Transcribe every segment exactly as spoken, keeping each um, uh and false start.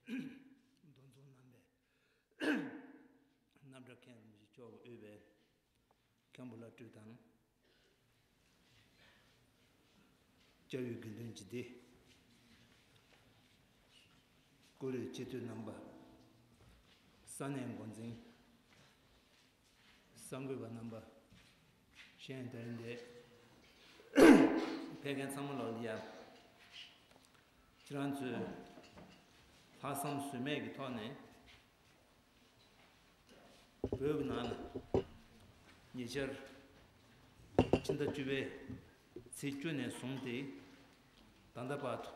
འདུ་འཛོམས་རྣམ་པའི་རྣམ་གྲྭ་མཁན་རིན་པོ་ཆེ་མཆོག་གིས་དབུས་པའི་མཁན་པོ་བླ་སྤྲུལ་དང་། སྐྱབས་ཡུལ་དགེ་འདུན་སྤྱི་སྡེ། ཀུ་ལུ་སྤྱི་འཐུས་རྣམ་པ། ས་གནས་འགོ་འཛིན། གསར་འགོད་པ་རྣམ་པ། གཞན་དེ་རིང་འདིར་ཕེབས་མཁན་ཚང་མ་ལོག་ལ་ཡ། ཁྱེད་རང་ཚོས་ལྷག་བསམ་ཟོལ་མེད་ཀྱི་ཐོག་ནས། བོད་ཀྱི་ནང་ལ་ཉེ་ཆར་ཕྱི་ཟླ་བཅུ་པའི་ཚེས་བཅུ་ནས་བཟུང་སྟེ་ད་ལྟ་བར་དུ།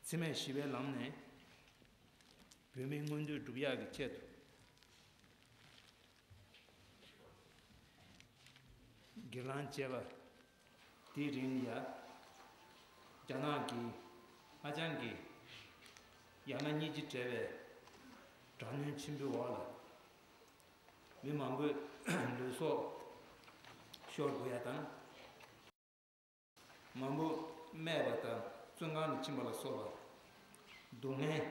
འཚེ་མེད་ཞི་བའི་ལམ་ནས་བོད་མིའི་མངོན་འདོད་སྒྲུབ་ཡག་གི་ཆེད་དུ་སྒེར་ལངས་བྱས་པ་དེའི་རིང་ལ་ཡ། རྒྱ་ནག་གིས་ཧ་ཅང་གི་ཡ་ང་སྙིང་རྗེ་བྲལ་བའི་དྲག་གནོན་ཆེན་པོའི་འོག་ལ་མི་མང་པོས་ལུས་སྲོག་ཤོར་དགོས་ཡ་དང་། མང་པོ་རྨས་པ་དང་བཙོན་ཁང་དུ་ཕྱིན་པ་ལ་སོགས་པ་སྡུག་བསྔལ་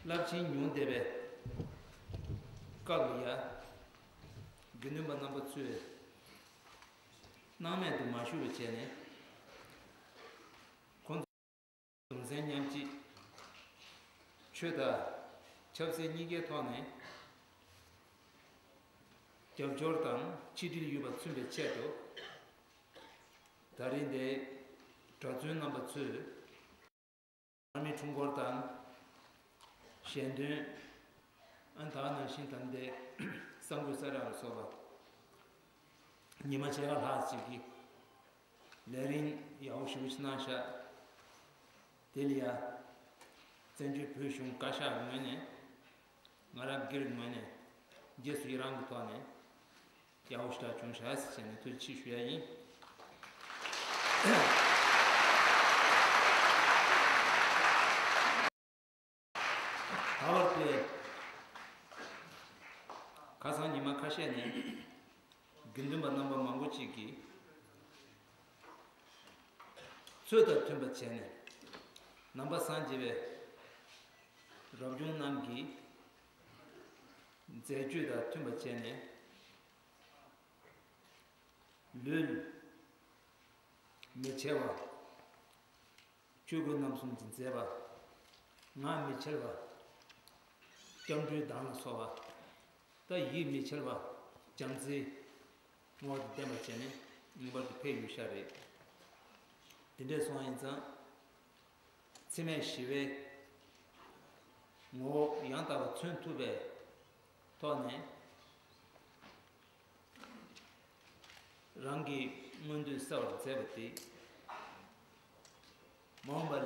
རླབས་ཆེན་མྱོང་བསྡད་པའི་སྐབས་ལ་ཡ། དགེ་འདུན་པ་རྣམ་པ་ཚོས་སྣང་མེད་དུ་མ་བཞུགས་པ་བྱས་ནས། ཁོང་ཚོ་གདུང་སེམས་མཉམ་སྐྱེད། ཆོས་དང་ཆབ་སྲིད་གཉིས་ཀའི་ཐོག་ནས་རྒྱབ་སྐྱོར་དང་ཆིག་སྒྲིལ་ཡོད་པ་མཚོན་པའི་ཆེད་དུ། ད་རིང་འདིར་གྲྭ་བཙུན་རྣམ་པ་ཚོས་མར་མེ་ཁྲོམ་སྐོར་དང་ཞལ་འདོན། ཨ་ད་ནང་བཞིན་ད་ལྟའི་གསར་འགོད་གསལ་བསྒྲགས་ལ་སོགས་པ་ཉི་མ་ཕྱེད་ཀ་ལྷག་ཅིག་གི་ལས་རིམ་ཡག་པོ་ཞེ་པོ་ཅིག་གནང་ཤག་དེ་ལ་ཡ། བཙན་བྱོལ་བོད་གཞུང་བཀའ་ཤག་གི་ངོས་ནས། ང་རང་སྒེར་གྱི་ངོས་ནས་རྗེས་སུ་ཡི་རང་གི་ཐོག་ནས་ཡག་པོ་ཞེ་དྲག་བྱུང་ཤག་ཟེར་ནས་ཐུགས་རྗེ་ཆེ་ཞུ་ཡ་ཡིན། ད་བར་དུ་ཁ་སང་ཉི་མ་ཁ་ཤས་ནས་དགེ་འདུན་པ་རྣམ་པ་མང་པོ་ཅིག་གིས་ཚོད་དང་མཐུན་པ་བྱས་ནས། ནང་པ་སངས་རྒྱས་པའི་རབ་བྱུང་རྣམས་ཀྱི་མཛད་སྤྱོད་དང་མཐུན་པ་བྱས་ནས། ལུས་མི་འཆལ་བ། ཆོས་གོས་རྣམ་གསུམ་གྱི་མཛད་པ། ངག་མི་འཆལ་བ། སྐྱབས་འགྲོའི་གདངས་ལ་སོགས་པ། ད་ཡིད་མི་འཆལ་བ། བྱམས་བརྩེའི་ངོ་བོ་དང་ལྡན་པ་བྱས་ནས་ངེས་པར་དུ་ཕེབས་ཡོད་ཤག་རེད། དེ་འདྲས་སོང་བ་ཡིན་ཙང་། འཚེ་མེད་ཞི་བའི་ངོ་བོ་ཡང་དག་པ་མཚོན་ཐུབ་པའི་ཐོག་ནས། རང་གི་མངོན་འདོད་གསལ་བར་མཛད་པ་དེ། མ་འོངས་པ་ལ་ཡ།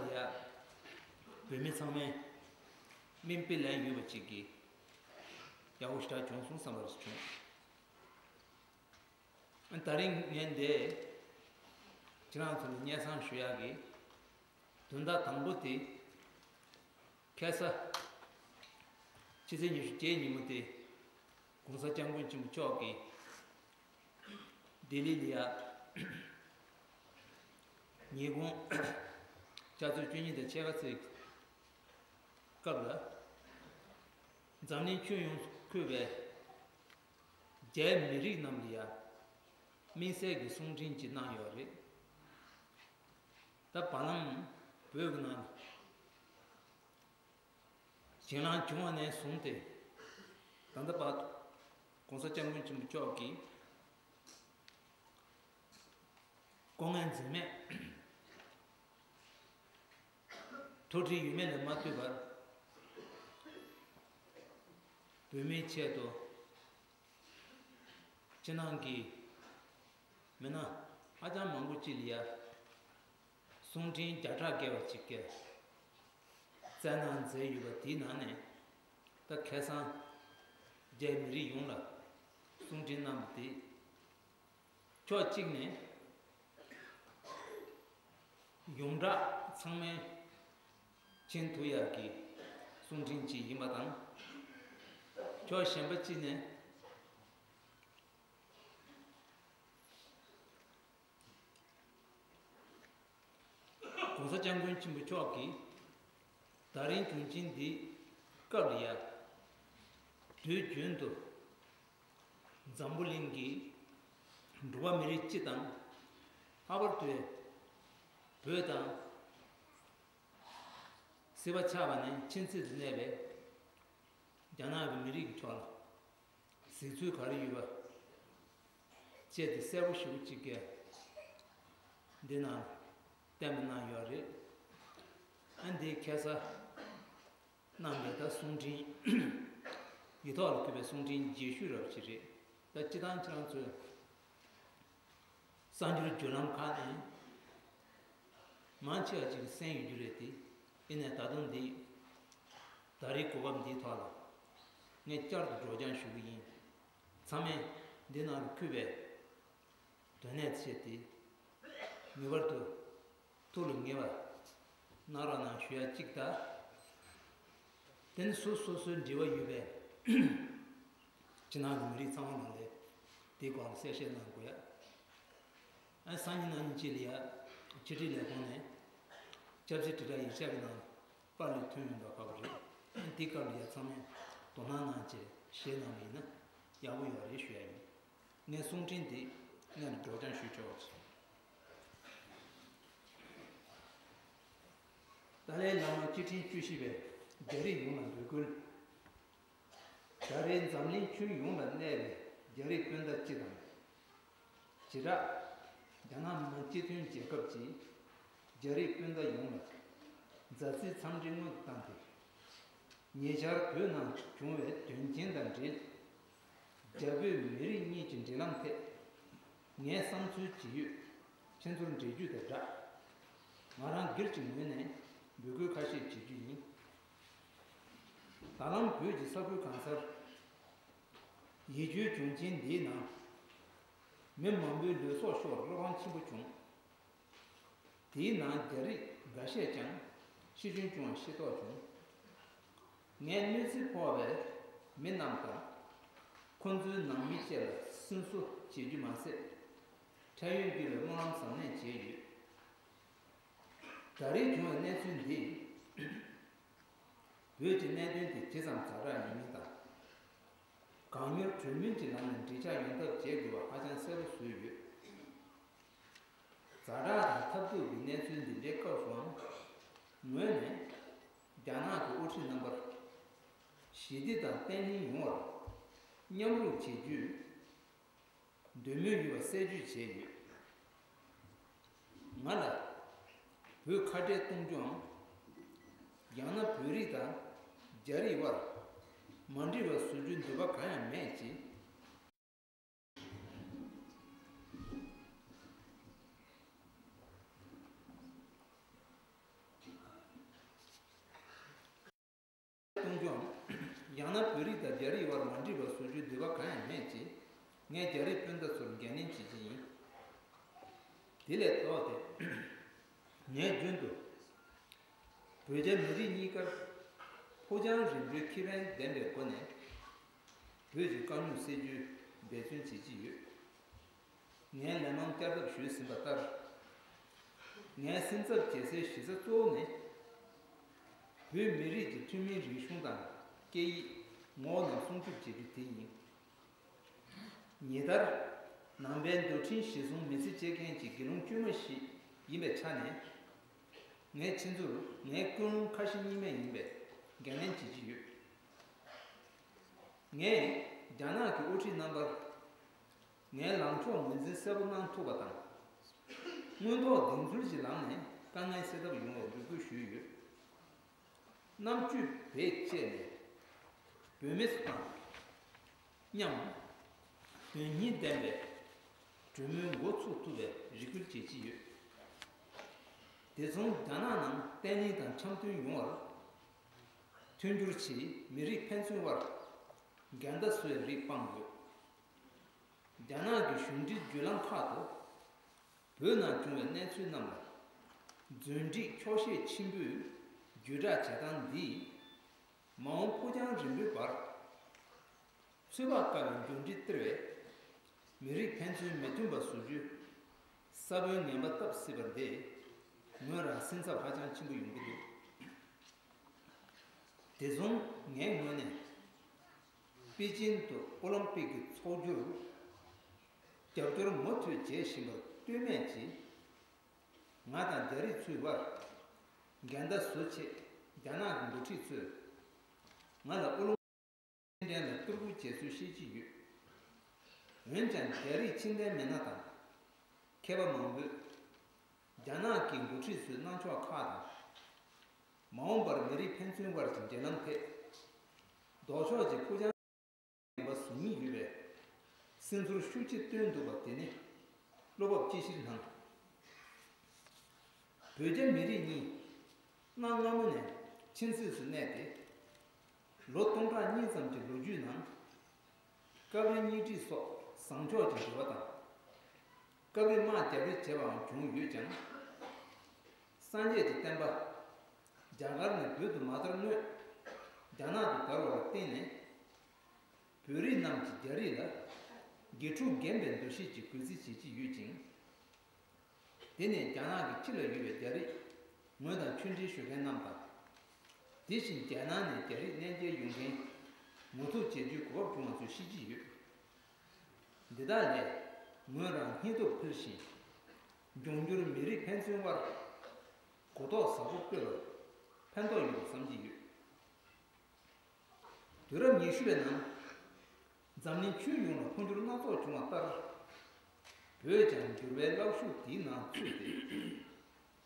བོད་མི་ཚང་མས་སྨིན་དཔེ་ལེན་ཡོད་པ་ཅིག་གི་ཡག་པོ་ཞེ་དྲག་བྱུང་སོང་བསམ་པ་ཞིག་བྱུང་། ད་རིང་ངས་འདིར་ཁྱེད་རང་ཚོ་ལ་སྙན་སེང་ཞུ་ཡག་གི་དོན་དག་དང་པོ་དེ། ཁ་སང་ཕྱི་ཚེས་ཉི་ཤུ་བརྒྱད་ཉིན་མོ་དེ། ༸གོང་ས་༸སྐྱབས་མགོན་ཆེན་པོ་མཆོག་གིས་ལྡི་ལི་ལ་ཡ། ཉིན་གུང་ཕྱག་ཚོད་བཅུ་གཉིས་དང་ཕྱེད་ཀ་ཚོད་སྐབས་ལ། འཛམ་གླིང་ཁྱོན་ཡོངས་སུ་འཁོད་པའི་རྒྱའི་མི་རིགས་རྣམས་ལ་ཡ། དམིགས་བསལ་གྱི་གསུང་འཕྲིན་ཅིག་གནང་ཡོད་རེད། ད་བར་ལམ་བོད་ཀྱི་ནང་ལ་ཞེད་སྣང་བྱུང་བ་ནས་བཟུང་སྟེ། ད་ལྟ་བར་དུ་༸གོང་ས་༸སྐྱབས་མགོན་ཆེན་པོ་མཆོག་གིས་སྐུ་ངལ་འཛེམས་མེད། ཐུགས་ཁྲལ་ཡོད་མེད་ལ་མ་ལྟོས་པར། བོད་མིའི་ཆེད་དུ། ཕྱི་ནང་གི་མི་སྣ་ཧ་ཅང་མང་པོ་ཅིག་ལ་ཡ། གསུང་འཕྲིན་བརྒྱ་ཕྲག་བརྒལ་བ་ཅིག་གི་བསྩལ་གནང་མཛད་ཡོད་པ་དེའི་ནང་ནས། ད་ཁ་སང་རྒྱའི་མི་རིགས་ཡོངས་ལ་གསུང་འཕྲིན་གནང་བ་དེ། ཕྱོགས་གཅིག་ནས་ཡོངས་གྲགས་ཚང་མས་མཁྱེན་ཐུབ་ཡག་གི་གསུང་འཕྲིན་ཅིག་ཡིན་པ་དང་། ཕྱོགས་གཞན་པ་གཅིག་ནས། ༸གོང་ས་༸སྐྱབས་མགོན་ཆེན་པོ་མཆོག་གིས་ད་རིང་དུས་ཆེན་འདིའི་སྐབས་ལ་ཡ། དུས་རྒྱུན་དུ་འཛམ་བུ་གླིང་གི་འབྲུག་པ་མི་རིགས་སྤྱི་དང་། ལྷག་པར་དུ་བོད་དང་སེར་པ་ཆགས་པ་ནས་མཆིན་ཚད་དུ་གནས་པའི་རྒྱ་ནག་གི་མི་རིགས་ཀྱི་ཕྱོགས་ལ་གཟིགས་ཚུལ་ག་རེ་ཡོད་པ་བཅས་དེ་གསལ་པོ་ཞེ་པོ་ཅིག་གིས་འདི་ན་བསྟན་པ་གནང་ཡོད་རེད། ཨ་འདི་ཁ་སང་གནང་བའི་ད་གསུང་འཕྲིན། ཡིག་ཐོག་ལ་ཕུལ་བའི་གསུང་འཕྲིན་རྗེས་ཤུལ་རབ་ཅིག་རེད། ད་སྤྱི་བཏང་ཁྱེད་རང་ཚོས་གསར་འགྱུར་བརྒྱུད་ལམ་ཁག་ནས་མང་ཆེ་བ་ཅིག་གསན་ཡོད་རྒྱུ་རེད་དེ། ཡིན་ནའི་ད་དུང་འདི་ད་རེས་གོ་སྐབས་འདིའི་ཐོག་ལ་ངས་བསྐྱར་དུ་སྒྲོག་སྦྱང་ཞུ་གི་ཡིན། ཚང་མས་འདི་ནང་ལ་ཁུལ་བའི་དོན་གནད་བྱས་ཏེ། ངེས་པར་དུ་ཐུགས་ལ་ངེས་པ་གནང་རོགས་གནང་ཞུ་ཡ་གཅིག་དང་། དེ་ནི་སོ་སོ་སོའི་འབྲེལ་བ་ཡོད་པའི་ཕྱི་ནང་གི་མི་རིགས་ཚང་མ་ལ་ལས་དེའི་སྐོར་ལ་གསལ་བཤད་གནང་དགོས་ཡ། ཨ་སང་ཉིན་གནངས་ཉིན་གཅིག་ལ་ཡ་ཕྱི་དྲིལ་ལས་ཁུངས་ནས་ཆབ་སྲིད་དྲིལ་བསྒྲགས་ཡིག་ཆ་གི་ནང་པར་ལས་ཐོན་ཡོང་འདུག་ག་པ་རེད། ཨ་དེའི་སྐབས་ལ་ཡ་ཚང་མས་དོ་སྣང་གནང་བྱས་ཞེས་གནང་བ་ཡིན་ན་ཡག་པོ་ཡོད་རེད་ཞུ་ཡ་ཡིན། ངས་གསུང་འཕྲིན་འདི་སྔོན་ལ་སྒྲོག་སྦྱང་ཞུས་ཆོག་ཅིང་། ཏཱ་ལའི་བླ་མ་སྐྱེ་ཕྲེང་བཅུ་བཞི་པས་རྒྱ་རིགས་ཡོངས་ལ་འབོད་སྐུལ། ད་རེས་འཛམ་གླིང་ཁྱོན་ཡོངས་ལ་གནས་པའི་རྒྱ་རིགས་སྤུན་ཟླ་སྤྱི་དང་། བྱེ་བྲག་རྒྱ་ནག་མི་དམངས་སྤྱི་མཐུན་རྒྱལ་ཁབ་ཀྱི་རྒྱ་རིགས་སྤུན་ཟླ་ཡོངས་ལ་མཛའ་བརྩེའི་འཚམས་འདྲི་སྔོན་དུ་བཏང་སྟེ། ཉེ་ཆར་བོད་ནང་བྱུང་བའི་དོན་རྐྱེན་དང་འབྲེལ། རྒྱ་བོད་མི་རིགས་གཉིས་ཀྱི་འབྲེལ་ལམ་ཐད་ངའི་བསམ་ཚུལ་ཇི་ཡོད་ཁྱེད་ཚོར་འགྲེལ་བརྗོད་དང་སྦྲགས། ང་རང་སྒེར་གྱི་ངོས་ནས་འབོད་སྐུལ་ཁ་ཤས་བྱེད་རྒྱུ་ཡིན། ད་ལམ་བོད་ཀྱི་ས་ཁུལ་གང་སར་ཡིད་སྐྱོའི་བྱུང་རྐྱེན་འདིའི་ནང་མི་མང་པོའི་ལུས་སྲོག་ཤོར་བློ་ཕམ་ཆེན་པོ་བྱུང་། དེའི་ནང་རྒྱ་རིགས་འགའ་ཤས་ཀྱང་ཤི་སྐྱོན་བྱུང་བ་ཤེས་རྟོགས་བྱུང་། ངས་གནོད་འཚེ་ཕོག་པའི་མི་རྣམས་དང་ཁོང་ཚོའི་ནང་མི་བཅས་ལ་སེམས་གསོ་བྱེད་རྒྱུ་མ་ཟད། འཕྲལ་ཡུན་འདི་ལ་སྨོན་ལམ་ཟབ་ནན་བྱས་ཡོད། ད་རེས་བྱུང་བའི་གནས་ཚུལ་འདིས་བོད་ཀྱི་གནད་དོན་དེ་ཇི་ཙམ་ཛ་དྲག་ཡིན་མིན་དང་། གང་མྱུར་གྲོས་མོལ་གྱི་ལམ་ནས་འགྲིག་ཆགས་ཡོང་ཐབས་བྱེད་དགོས་པ་ཧ་ཅང་གསལ་པོ་བཟོས་ཡོད། ཛ་དྲག་དང་ཐབས་སྡུག་གི་གནས་ཚུལ་འདི་འདྲའི་སྐབས་སུའང་ངོས་ནས་རྒྱ་ནག་གི་དབུ་ཁྲིད་རྣམ་པར་ཞི་བདེ་དང་བརྟན་ལྷིང་ཡོང་བར་མཉམ་རུབ་བྱེད་རྒྱུའི་འདོད་མོས་ཡོད་པ་གསལ་བརྗོད་བྱས་ཡོད། ང་ལ་བོད་ཁ་བྲལ་གཏོང་རྒྱུའམ། ཡང་ན་བོད་རིགས་དང་རྒྱ་རིགས་དབར་མ་འགྲིག་པ་བཟོ་རྒྱུའི་འདོད་པ་གང་ཡང་མེད་ཅེས། གཏོང་རྒྱུའམ། ཡང་ན་བོད་རིགས་དང་རྒྱ་རིགས་དབར་མ་འགྲིག་པ་བཟོ་རྒྱུའི་འདོད་པ་གང་ཡང་མེད་ཅེས་ངས་རྒྱ་རིགས་སྤུན་ཟླ་ཚོར་འགན་ལེན་བྱེད་ཀྱི་ཡིན། དེ་ལས་ལྡོག་སྟེ། ངས་རྒྱུན་དུ་བོད་རྒྱ་མི་རིགས་གཉིས་ཀར་ཕུགས་རྒྱང་རིང་པོའི་ཁེ་ཕན་ལྡན་པའི་སྒོ་ནས་བོད་ཀྱི་དཀའ་རྙོག་སེལ་རྒྱུའི་འབད་བརྩོན་བྱེད་ཀྱི་ཡོད། ངས་ལན་མང་བསྐྱར་ལྡབ་ཞུས་ཟིན་པ་ལྟར། ངའི་སེམས་འཚབ་བྱེད་སའི་གཞི་རྩ་གཙོ་བོ་ནི། བོད་མི་རིགས་ཀྱི་ཐུན་མིན་རིག་གཞུང་དང་སྐད་ཡིག་ངོ་བོ་རྣམས་སྲུང་སྐྱོབ་བྱེད་རྒྱུ་དེ་ཡིན། ཉེ་ལྟར། ནང་པའི་མདོ་འཁྲིད་གཞིར་བཟུང་མི་ཚེ་སྐྱེལ་མཁན་གྱི་དགེ་སློང་དཀྱུས་མ་ཞིག་ཡིན་པའི་ཆ་ནས། ངས་ཁྱེད་ཚོར་ངའི་ཀུན་སློང་ཁ་ཞེ་གཉིས་མེད་ཡིན་པའི་འགན་ལེན་བྱེད་ཀྱི་ཡོད། ངས་རྒྱ་ནག་གི་དབུ་ཁྲིད་རྣམ་པར། ངའི་ལངས་ཕྱོགས་ངོས་འཛིན་གསལ་པོ་གནང་ཐུབ་པ་དང་། དངོས་ཐོག་གདེང་ཚོད་ཀྱི་ལམ་ནས་དཀའ་ངལ་སེལ་ཐབས་ཡོང་བའི་འབོད་སྐུལ་ཞུས་ཡོད། རྣམ་དཔྱོད་བེད་སྤྱད་ནས་བོད་མི་ཚོ་དང་མཉམ་དོན་སྙིང་ལྡན་པའི་གྲོས་མོལ་འགོ་ཚུགས་ཐུབ་པའི་རེ་སྐུལ་བྱེད་ཀྱི་ཡོད། དེ་མཚུངས་རྒྱ་ནག་ནང་བརྟན་ལྷིང་དང་འཆམ་མཐུན་ཡོང་བར་མཐུན་འགྱུར་གྱིས་མི་རིགས་ཕན་ཚུན་དབར་འགལ་ཟླ་བཟོ་བའི་རིགས་སྤང་དགོས། རྒྱ་ནག་གི་གཞུང་འབྲེལ་བརྒྱུད་ལམ་ཁག་ཏུ་བོད་ནང་བྱུང་བའི་གནས་ཚུལ་རྣམས་ལ་རྫུན་སྒྲིག་འཁྱོག་བཤད་ཆེན་པོས་བརྒྱུད་བསྒྲགས་བྱེད་སྟངས་འདིས་མ་འོངས་ཕུགས་རྒྱང་རིང་པོའི་བར་ཚོད་དཔག་དཀའ་བའི་འགྱུར་འགྲོས་སྟེར་བས་མི་རིགས་ཕན་ཚུན་མི་མཐུན་པ་བཟོ་རྒྱུའི་ས་བོན་ངན་པ་བཏབ་སྲིད་པ་འདི་ ངོས་རང་སེམས་འཚབ་ཧ་ཅང་ཆེན་པོ་ཡོང་གི་འདུག་དེ་སོང་ངའི་ངོས་ནས་པེ་ཅིན་དུ་ཨོ་ལིམ་པིག་གི་ཚོགས་རྒྱུར་རྒྱབ་སྐྱོར་མུ་མཐུད་བྱེད་བཞིན་པར་ལྟོས་མེད་ཀྱིས། ང་དང་རྒྱ་རིགས་ཚོའི་དབར་འགལ་ཟླ་བཟོ་ཆེད་རྒྱ་ནག་གི་འགོ་ཁྲིད་ཚོས་ང་ལ་ཨོ་ལིམ། ཕྱིར་འཐེན་ལ་གཏོར་རྒོལ་བྱས་ཚུལ་བཤད་ཀྱི་ཡོད། འོན་ཀྱང་རྒྱ་རིགས་ཕྱིར་འཐེན་མི་སྣ་དང་མཁས་པ་མང་པོས་རྒྱ་ནག་གི་འགོ་ཁྲིད་ཚོའི་གནང་ཕྱོགས་ཁག་དང་། མ་འོངས་པར་མི་རིགས་ཕན་ཚུན་དབར་གྱི་འབྲེལ་ལམ་ཐད་ལྡོག་ཕྱོགས་ཀྱི་ཕུགས་རྒྱང་ངན་པ་བཟོ་ཉེན་ཡོད་པས་སེམས་ཚོར་ཤུགས་ཆེ་བཏོན་འདུག་པ་དེ་ནི་བློ་འབབ་དཔྱད་གཞིར་སྣང་། བོད་རྒྱ་མི་རིགས་གཉིས་གནའ་སྔ་མོ་ནས་ཁྱིམ་མཚེས་སུ་གནས་ཏེ། ལོ་སྟོང་ཕྲག་གཉིས་ཙམ་གྱི་ལོ་རྒྱུས་ནང་། སྐབས་རེ་གཉེན་སྒྲིག་སོགས་བཟང་ཕྱོགས་ཀྱི་འབྲེལ་བ་དང་། སྐབས་རེ་དམག་རྒྱབ་རེས་བྱས་པའང་བྱུང་ཡོད་ཀྱང་། སངས་རྒྱས་ཀྱི་བསྟན་པ་རྒྱ་གར་ནས་བོད་དུ་མ་དར་སྔོན། རྒྱ་ནག་ཏུ་དར་བ་ལ་བརྟེན་ནས། བོད་རིགས་རྣམས་ཀྱིས་རྒྱ་རིགས་ལ་དགེ་ཕྲུག་རྒན་པའི་འདུ་ཤེས་ཀྱི་གུས་བརྩི་བྱེད་ཀྱི་ཡོད་ཅིང་། དེ་ནས་རྒྱ་ནག་གི་ཕྱི་ལ་ཡོད་པའི་རྒྱ་རིགས་ངོས་དང་ཆོས་འབྲེལ་ཞུ་མཁན་རྣམས་དང་། དེ་བཞིན་རྒྱལ་ནང་ནས་རྒྱ་རིགས་གནས་མཇལ་ཡོང་མཁན་ངོ་ཐུག་བྱེད་རྒྱུའི་གོ་སྐབས་བྱུང་བ་ཚོས་ཤེས་ཀྱི་ཡོད། འདི་དག་ལས་ངོས་རང་སྙིང་སྟོབས་འཕེལ་ཞིང་། འབྱུང་འགྱུར་མི་རིགས་ཕན་ཚུན་དབར་གོ་རྟོགས་ཟབ་པོ་སྤེལ་བར་ཕན་ཐོགས་ཡོད་པར་བསམ་གྱི་ཡོད། དུས་རབས་ཉི་ཤུ་བའི་ནང་འཛམ་གླིང་ཁྱོན་ཡོངས་ལ་འཕོ་འགྱུར་སྣ་ཚོགས་བྱུང་བ་ལྟར། བོད་ཀྱང་འགྱུར་བའི་རླབས་ཤུགས་དེའི་ནང་ཚུད་དེ།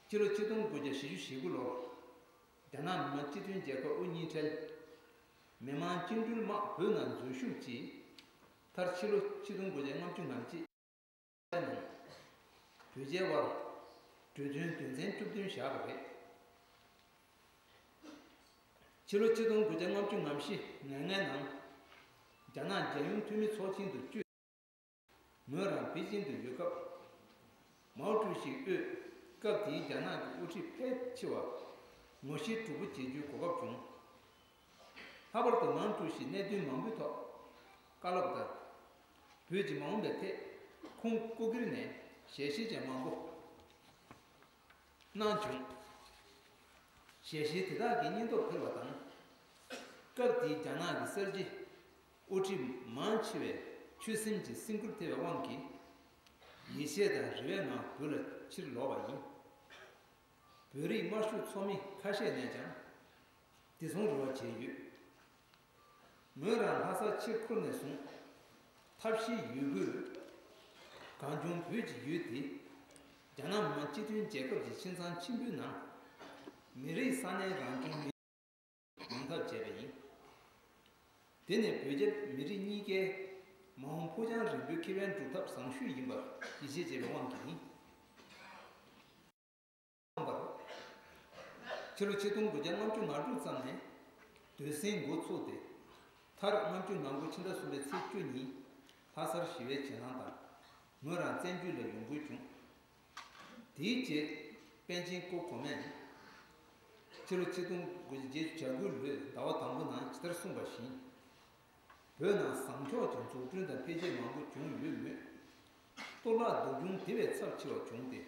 ཕྱི་ལོ་ཆིག་སྟོང་དགུ་བརྒྱ་བཞི་བཅུ་ཞེ་དགུ་ལོར་རྒྱ་ནག་མི་དམངས་སྤྱི་མཐུན་རྒྱལ་ཁབ་དབུ་བརྙེས་འཕྲལ། མི་དམངས་བཅིངས་འགྲོལ་དམག་བོད་ནང་འཛུལ་ཞུགས་ཀྱིས། མཐར་ཕྱི་ལོ་ཆིག་སྟོང་དགུ་བརྒྱ་ལྔ་བཅུ་ང་གཅིག་ནང་བོད་རྒྱའི་དབར་གྲོས་མཐུན་དོན་ཚན་བཅུ་བདུན་བཞག་པ་རེད། ཕྱི་ལོ་ཆིག་སྟོང་དགུ་བརྒྱ་ལྔ་བཅུ་ང་བཞི་ང་ལྔའི་ནང་རྒྱ་ནག་རྒྱལ་ཡོངས་འཐུས་མི་ཚོགས་ཆེན་དུ་བསྐྱོད། ངོས་རང་པེ་ཅིན་དུ་ཡོད་སྐབས། མའོ་ཀྲུའུ་ཞིས་དབུས་སྐབས་དེའི་རྒྱ་ནག་གི་དབུ་ཁྲིད་ཕལ་ཆེ་བ་ངོ་ཤེས་གྲོགས་པོ་བྱེད་རྒྱུའི་གོ་སྐབས་བྱུང་། ལྷག་པར་དུ་མའོ་ཀྲུའུ་ཞིས་གནད་དོན་མང་པོའི་ཐོག་བཀའ་སློབ་དང་། བོད་ཀྱི་མ་འོངས་པའི་ཐད་ཁོང་སྐུ་སྒེར་ནས་ཞལ་བཞེས་ཀྱང་མང་པོ་གནང་བྱུང་། ཞལ་བཞེས་དེ་དག་གིས་སྙིང་སྟོབས་འཕེལ་བ་དང་། སྐབས་དེའི་རྒྱ་ནག་གི་གསར་བརྗེ་དབུ་ཁྲིད་མང་ཆེ་བས་ཆོད་སེམས་ཀྱི་སེམས་ཁུར་ཐེབས་པའི་དབང་གིས། ཡིད་ཆེས་དང་རེ་བའི་ངང་བོད་ལ་ཕྱིར་ལོག་པ་ཡིན། བོད་རིགས་དམར་ཤོག་ཚོགས་མི་ཁ་ཤས་ནས་ཀྱང་། དེ་མཚུངས་རེ་བ་བྱས་ཡོད། ངོས་རང་ལྷ་སར་ཆེད་འཁོར་ནས་བཟུང་། ཐབས་ཤེས་ཡོད་རྒུས། གངས་ལྗོངས་བོད་ཀྱི་ཡུལ་དེ། རྒྱ་ནག་མི་དམངས་སྤྱི་མཐུན་རྒྱལ་ཁབ་ཀྱི་ཁྱིམ་ཚང་ཆེན་པོའི་ནང་། མི་རིགས་ས་གནས་རང་སྐྱོང་མི་ཡོང་ཐབས་བྱས་པ་ཡིན། དེ་ནི་བོད་རྒྱ་མི་རིགས་གཉིས་ཀའི་མ་འོངས་ཕུགས་རྒྱང་རིང་པོའི་ཁེ་ཕན་སྒྲུབ་ཐབས་བཟང་ཤོས་ཡིན་པར་ཡིད་ཆེས་བྱས་པའི་དབང་གིས་ཡིན། ཕྱི་ལོ་ཆིག་སྟོང་དགུ་བརྒྱ་ལྔ་བཅུ་ང་དྲུག་ཙམ་ནས་དུས་ཟིང་འགོ་ཚུགས་ཏེ། མཐར་ལྔ་བཅུ་ང་དགུ་ཕྱི་ཟླ་གསུམ་པའི་ཚེས་བཅུ་ཉིན་ལྷ་སར་ཞི་བའི་གྱེན་ལངས་དང་། ངོས་རང་བཙན་བྱོལ་ལ་ཡོང་དགོས་བྱུང་། དེའི་རྗེས་པཎ་ཆེན་སྐུ་གོང་མས་ཕྱི་ལོ་ཆིག་སྟོང་དགུ་བརྒྱ་བརྒྱད་ཅུ་གྱ་དགུ་ལོའི་ཟླ་བ་དང་པོ་ནང་ཇི་ལྟར་གསུངས་པ་བཞིན། བོད་ནང་བཟང་ཕྱོགས་ཀྱི་འཛུགས་སྐྲུན་དང་འཕེལ་རྒྱས་མང་པོ་བྱུང་ཡོད་མོད། གཏོར་བརླག་སྡུག་གྱོང་དེ་བས་ཚབས་ཆེ་བ་བྱུང་སྟེ།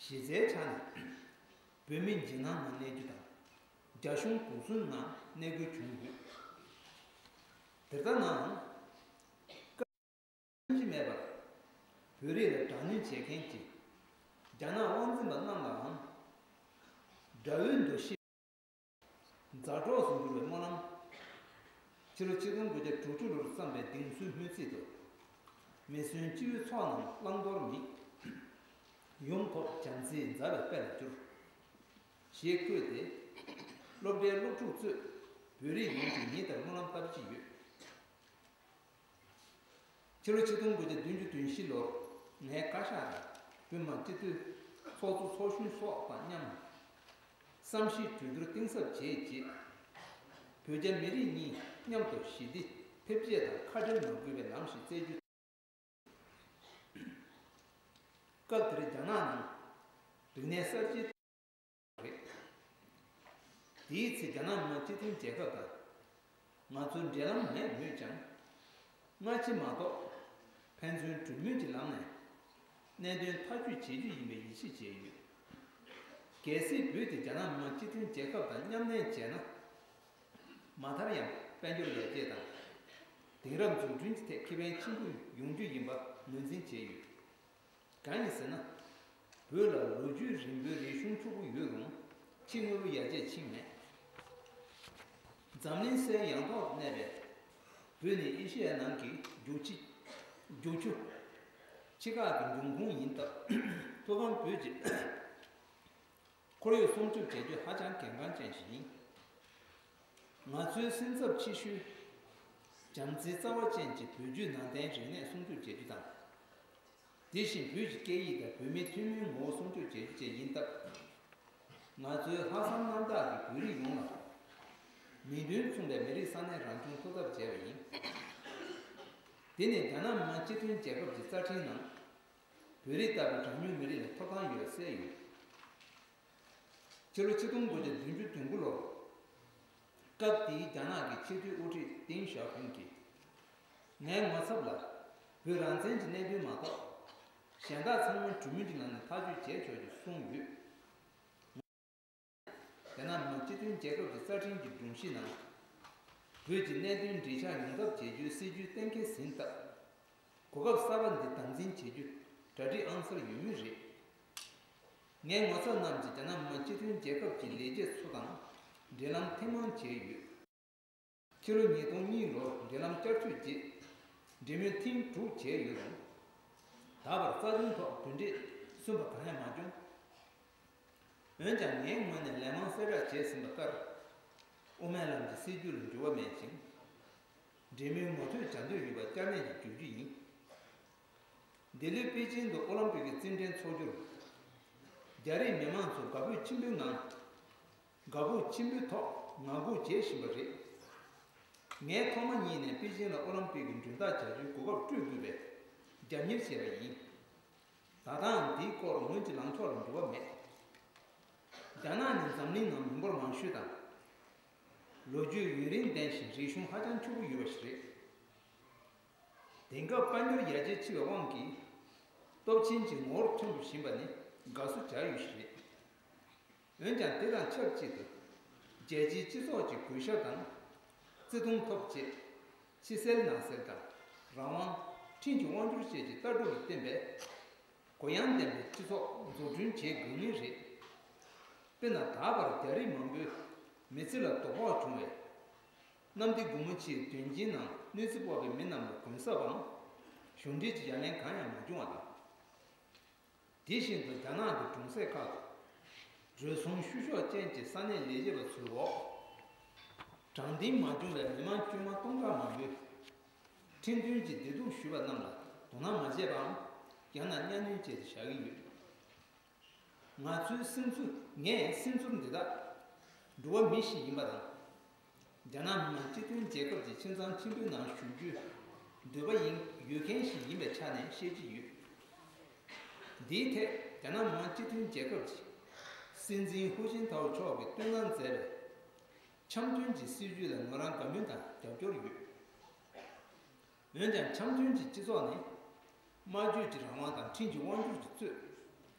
གཞི་རྩའི་ཆ་ནས་བོད་མི་འཇིགས་སྣང་ངང་གནས་རྒྱུ་དང་། རྒྱ་གཞུང་གུང་སེང་ངང་གནས་དགོས་བྱུང་ཡོད། དེ་ལྟ་ནའང་། སྐབས་རིམ་གྱིས་མེད་པར་བོད་རིགས་ལ་དྲག་གནོན་བྱེད་མཁན་གྱི་རྒྱ་ནག་དབང་འཛིན་པ་རྣམས་ལའང་དགྲ་བོའི་འདུ་ཤེས། མཛའ་གྲོགས་སུ་འགྱུར་བའི་སྨོན་ལམ། ཕྱི་ལོ་ཆིག་སྟོང་དགུ་བརྒྱ་དྲུག་ཅུ་ལོར་བརྩམས་པའི་གདེང་ཚོད་སྨོན་ཚིག་ཏུ། མི་གསོན་སྤྱི་བོའི་ཚོགས་རྣམས་བླང་དོར་མེད། ཡོངས་ཐོབ་བྱམས་བརྩེའི་མཛའ་བའི་དཔལ་ལ་འགྱུར། ཞེས་བཀོད་དེ། སློབ་གྲྭའི་སློབ་ཕྲུག་ཚོས་བོད་རིགས་ཡོངས་ཀྱི་ཉིན་ལྟར་སྨོན་ལམ་བཏབ་ཀྱི་ཡོད། ཕྱི་ལོ་ཆིག་སྟོང་དགུ་བརྒྱ་བདུན་ཅུ་དོན་བཞི་ལོར་ངའི་བཀའ་ཤག་དང་བོད་མི་མང་སྤྱི་འཐུས་ཚོགས་གཙོ་ཚོགས་གཞོན་སོགས་དང་མཉམ། བསམ་ཤེས་གྲོས་བསྡུར་གཏིང་ཟབ་བྱས་རྗེས། བོད་རྒྱ་མི་རིགས་གཉིས་མཉམ་དུ་ཞི་བདེ་ཕེབས་རྒྱས་དང་ཁ་བྲལ་མ་དགོས་པའི་ལམ་ཞིག་བཙལ་རྒྱུ། སྐབས་དེར་རྒྱ་ནག་ནང་རིག་གནས་གསར་བརྗེ། རེད། དེའི་ཚེ་རྒྱ་ནག་མི་དམངས་སྤྱི་མཐུན་རྒྱལ་ཁབ་དང་ང་ཚོའི་འབྲེལ་ལམ་མེད་མོད་ཀྱང་། སྔ་ཕྱི་མ་གཏོགས་ཕན་ཚུན་གྲོས་མོལ་གྱི་ལམ་ནས་གནད་དོན་ཐག་གཅོད་བྱེད་རྒྱུ་ཡིན་པའི་ཡིད་ཆེས་བྱས་ཡོད། གལ་སྲིད་བོད་དེ་རྒྱ་ནག་མི་དམངས་སྤྱི་མཐུན་རྒྱལ་ཁབ་དང་མཉམ་གནས་བྱས་ན། མ་མཐར་ཡང་དཔལ་འབྱོར་ཡར་རྒྱས་དང་། དེང་རབས་འཛུགས་སྐྲུན་གྱི་ཐད་ཁེ་ཕན་ཆེན་པོ་ཡོང་རྒྱུ་ཡིན་པ་ངོས་འཛིན་བྱས་ཡོད། གང་ཡིན་ཟེར་ན། བོད་ལ་ལོ་རྒྱུས་རིང་པོའི་རིག་གཞུང་ཕྱུག་པོ་ཡོད་རུང་ཕྱི་དངོས་པོ་ཡར་རྒྱས་ཕྱིན་མེད། འཛམ་གླིང་སའི་ཡང་ཐོག་ཏུ་གནས་པའི་བོད་ནི་ཨེ་ཤེ་ཡ་ནང་གི་རྒྱུག་ཆུ་རྒྱུག་ཆུ་ཆེ་ཁག་གི་འབྱུང་ཁུངས་ཡིན་སྟབས། མཐོ་སྒང་བོད་ཀྱི་ཁོར་ཡུག་སྲུང་སྐྱོབ་བྱེད་རྒྱུ་ཧ་ཅང་གལ་འགངས་ཅན་ཞིག་ཡིན། ང་ཚོའི་སེམས་འཚབ་ཆེ་ཤོས་བྱམས་བརྩེའི་རྩ་བ་ཅན་གྱི་བོད་བརྒྱུད་ནང་བསྟན་རིག་གནས་སྲུང་སྐྱོབ་བྱེད་རྒྱུ་དང་། དེ་བཞིན་བོད་ཀྱི་སྐད་ཡིག་དང་བོད་མིའི་ཐུན་མིན་ངོ་བོ་སྲུང་སྐྱོབ་བྱེད་རྒྱུ་བཅས་ཡིན་སྟབས། ང་ཚོའི་ལྷག་བསམ་རྣམ་དག་གིས་བོད་རིགས་ཡོངས་ལ་མིང་དོན་མཚུངས་པའི་མི་རིགས་ས་གནས་རང་སྐྱོང་ཐོབ་ཐབས་བྱས་པ་ཡིན། དེ་ནི་རྒྱ་ནག་མི་དམངས་སྤྱི་མཐུན་རྒྱལ་ཁབ་ཀྱི་རྩ་ཁྲིམས་ནང་བོད་རིགས་ལྟ་བུའི་གྲངས་ཉུང་མི་རིགས་ལ་ཐོབ་ཐང་ཡོད་པ་གསལ་ཡོད། ཕྱི་ལོ་ཆིག་སྟོང་དགུ་བརྒྱ་བདུན་ཅུ་དོན་དགུ་ལོར། སྐབས་དེའི་རྒྱ་ནག་གི་ཆེས་མཐོའི་དབུ་ཁྲིད་ཏེང་ཞའོ་ཕིང་གིས། ངའི་ངོ་ཚབ་ལ་བོད་རང་བཙན་གྱི་གནད་དོན་མ་གཏོགས། གཞན་དག་ཚང་མ་གྲོས་མོལ་གྱི་ནང་ནས་ཐག་གཅོད་བྱས་ཆོག་ཅེས་གསུངས་ཡོད། རྒྱ་ནག་མི་དམངས་སྤྱི་མཐུན་རྒྱལ་ཁབ་ཀྱི་རྩ་ཁྲིམས་ཀྱི་སྒྲོམ་གཞི་ནང་། བོད་ཀྱི་གནད་དོན་འགྲིག་ཆགས་ཡོང་ཐབས་བྱེད་རྒྱུའི་སྲིད་ཇུས་གཏན་འཁེལ་ཟིན་སྟབས། གོ་སྐབས་གསར་པ་འདི་དམ་འཛིན་བྱེད་རྒྱུ་གྲ་སྒྲིག་ཨང་གསར་ཡོད་མུས་རེད། ངའི་ངོ་ཚབ་རྣམས་ཀྱིས་རྒྱ་ནག་མི་དམངས་སྤྱི་མཐུན་རྒྱལ་ཁབ་ཀྱི་ལས་བྱེད་ཚོ་དང་འབྲེལ་ལམ་ཐེངས་མང་བྱས་ཡོད། ཕྱི་ལོ་ཉིས་སྟོང་གཉིས་ལོར་འབྲེལ་ལམ་བསྐྱར་གསོའི་རྗེས། འབྲེལ་མོལ་ཐེངས་དྲུག་བྱས་ཡོད་རུང་། ད་བར་རྩ་དོན་ཐོག་གྲུབ་འབྲས་སོན་པ་གང་ཡང་མ་བྱུང་། འོན་ཀྱང་ངའི་ངོས་ནས་ལན་མང་གསལ་བསྒྲགས་བྱས་ཟིན་པ་ལྟར། དབུ་མའི་ལམ་གྱི་སྲིད་བྱུས་ལ་འགྱུར་བ་མེད་ཅིང་། འབྲེལ་མོལ་མུ་མཐུད་བྱ་འདོད་ཡོད་པ་བསྐྱར་ནན་གྱིས་བརྗོད་རྒྱུ་ཡིན། འདི་ལོའི་པེ་ཅིང་དུ་ཨོ་ལིམ་པིག་གི་རྩེད་འགྲན་འཚོགས་རྒྱུར། རྒྱ་རིགས་མི་མང་ཚོ་དགའ་འབོད་ཆེན་པོའི་ངང་། དགའ་སྤོབས་ཆེན་པོའི་ཐོག་ངང་སྒུག་བྱེད་བཞིན་པ་རེད། ངས་ཐོག་མ་ཉིད་ནས་པེ་ཅིང་ལ་ཨོ་ལིམ་པིག་གི་མགྲོན་བདག་བྱ་རྒྱུའི་གོ་སྐབས་སྤྲོད་དགོས་པའི་རྒྱབ་གཉེར་བྱས་པ་ཡིན། ད་ལྟའང་འདིའི་སྐོར་སྔོན་གྱི་ལངས་ཕྱོགས་ལ་འགྱུར་བ་མེད། རྒྱ་ནག་ནི་འཛམ་གླིང་ནང་མི་འབོར་མང་ཤོས་དང་། ལོ་རྒྱུས་ཡུན་རིང་ལྡན་ཞིང་རིག་གཞུང་ཧ་ཅང་ཕྱུག་པོ་ཡོད་པ་ཞིག་རེད། དེང་སྐབས་དཔལ་འབྱོར་ཡར་རྒྱས་ཆེ་བའི་དབང་གིས། སྟོབས་ཆེན་གྱི་ངོ་བོར་ཐོན་དགོས་བཞིན་པ་ནི་དགའ་བསུ་བྱ་ཡུལ་ཞིག་རེད། འོན་ཀྱང་དེ་དང་ཆབས་ཅིག་ཏུ། རྒྱལ་སྤྱིའི་སྤྱི་ཚོགས་ཀྱི་གུས་ཞབས་དང་། བརྩི་མཐོང་ཐོབ་ཆེད། ཕྱི་གསལ་ནང་གསལ་དང་། རང་དབང་། ཁྲིམས་ཀྱི་དབང་སྒྱུར་བཅས་ཀྱི་ལྟ་གྲུབ་ལ་བརྟེན་པའི་གུ་ཡངས་ལྡན་པའི་སྤྱི་ཚོགས་འཛུགས་སྐྲུན་བྱེད་དགོས་ངེས་རེད། དཔེར་ན། ད་བར་རྒྱ་རིགས་མང་པོས་མི་ཚེ་ལ་དོ་ཕོག་བྱུང་བའི་གནམ་བདེ་སྒོ་མོ་ཆེའི་དོན་རྐྱེན་ནང་གནོད་འཚེ་ཕོག་པའི་མི་རྣམས་ལ་གུན་གསབ་པའམ་གཞུང་འབྲེལ་གྱི་ཡ་ལན་གང་ཡང་མ་བྱུང་བ་དང་། དེ་བཞིན་དུ་རྒྱ་ནག་གི་གྲོང་གསེབ་ཁག་ཏུ། འགྲོ་སོང་བཤུ་གཞོག་ཅན་གྱི་ས་གནས་ལས་བྱེད་པ་ཚོའི་འོག་དྲང་བདེན་མ་བྱུང་བའི་མི་མང་དཀྱུས་མ་སྟོང་ཕྲག་མང་པོས་ཁྲིམས་མཐུན་གྱི་བདེ་སྡུག་ཞུས་པ་རྣམས་ལ་དོ་སྣང་མ་བྱས་པའམ། ཡང་ན་གཉའ་གནོན་བྱས་ཏེ་བཞག་གི་ཡོད། ང་ཚོའི་སེམས་ཚོར། ངས་སེམས་ཚོར་འདི་དག་འགྲོ་བ་མི་ཞིག་ཡིན་པ་དང་། རྒྱ་ནག་མི་དམངས་སྤྱི་མཐུན་རྒྱལ་ཁབ་ཀྱི་ཁྱིམ་ཚང་ཆེན་པོའི་ནང་བཞུགས་རྒྱུའི་འདོད་པ་ཡིན། ཡོད་མཁན་ཞིག་ཡིན་པའི་ཆ་ནས་བཤད་ཀྱི་ཡོད། འདིའི་ཐད་རྒྱ་ནག་མི་དམངས་སྤྱི་མཐུན་རྒྱལ་ཁབ་ཀྱི་སྲིད་འཛིན་ཧུའུ་ཅིན་ཐའོ་མཆོག་གིས་བཏོན་གནང་མཛད་པའི་འཆམ་མཐུན་གྱི་སྲིད་བྱུས་ལ་ངོས་རང་དགའ་མོས་དང་རྒྱབ་སྐྱོར་ཡོད། འོན་ཀྱང་འཆམ་མཐུན་གྱི་སྤྱི་ཚོགས་ནི་སྨྲ་བརྗོད་ཀྱི་རང་དབང་དང་ཁྲིམས་ཀྱི་དབང་སྒྱུར་གྱི་གཙོས།